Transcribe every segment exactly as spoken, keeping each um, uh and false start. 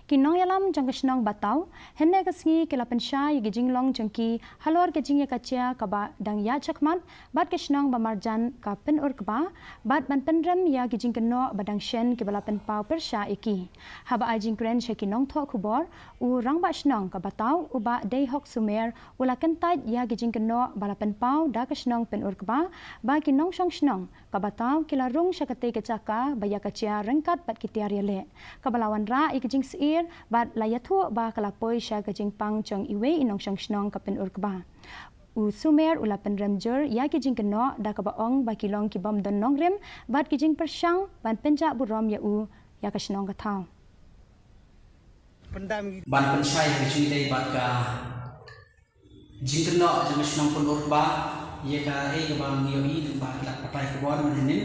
Ki nongïalam jong ka shnong Bataw hynne ka sngi ki la pynshai ïa ki jinglong jong ki halor ka jingïakajia kaba dang ïaid shakhmat bad ka shnong ba marjan ka Pynurkba, bad ban pynrem ïa ki jingkynnoh ba dang shen kiba la pynpaw pyrshah ïa ki. Haba ai jingkren sha ki nongthoh khubor, u Rangbah Shnong ka Bataw, u Bah Deihok Sumer, u la kyntait ïa ki jingkynnoh ba la pynpaw da ka shnong Pynurkba ba ki nongshong shnong ka Bataw ki la rung sha katei ka jaka ba ïakajia ryngkat bad ki tiar ïaleh, kaba la wanrah ïa ki jingsyier bad la ïathuh ba ka la poi sha ka jingpang jong iwei i nongshong shnong ka Pynurkba. U Sumer u la pynrem jur ïa ki jingkynnoh da kaba ong ba ki long ki bym don nongrim bad ki jingpyrshang ban pynjah burom ïa u, ïa ka shnong ka thaw. Ban pynshai ha ka jingïadei bad ka jingkynnoh jong ka shnong Pynurkba, ïa kaei kaba ngi ïohi lyngba ki lad pathai khubor mynhynnin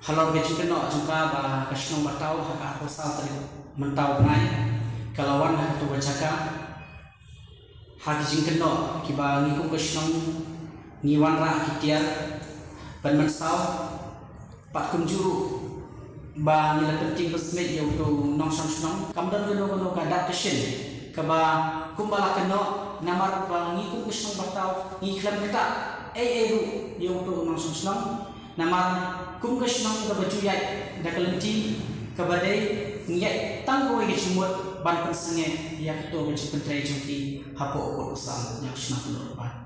halor ka jingkynnoh jong ka ba ka shnong Bataw ha ka arphew saw tarik mynta u bnai ka la wan ha kato ka jaka. Ha ki jingkynnoh kiba ngi kum ka shnong ngi wanrah ki tiar ban mynsaw, bad kumjuh ruh ba ngi la pyntieng pynsmit ïa uto u nongshong shnong. Kam don kano kano ka dak ka shin kaba kumba la kynnoh, namar ba ngi kum ka shnong Bataw ngi khlem ktah ei ei ruh ïa uto u nongshong shnong. Namar kum ka shnong kaba ju ïaid da ka lynti kaba dei, ngi ïaid tang kawei ka jingmut ban pynsangeh ïa kato ka jingpyntrei jong ki hapoh u kut u sam jong ka shnong Pynurkba.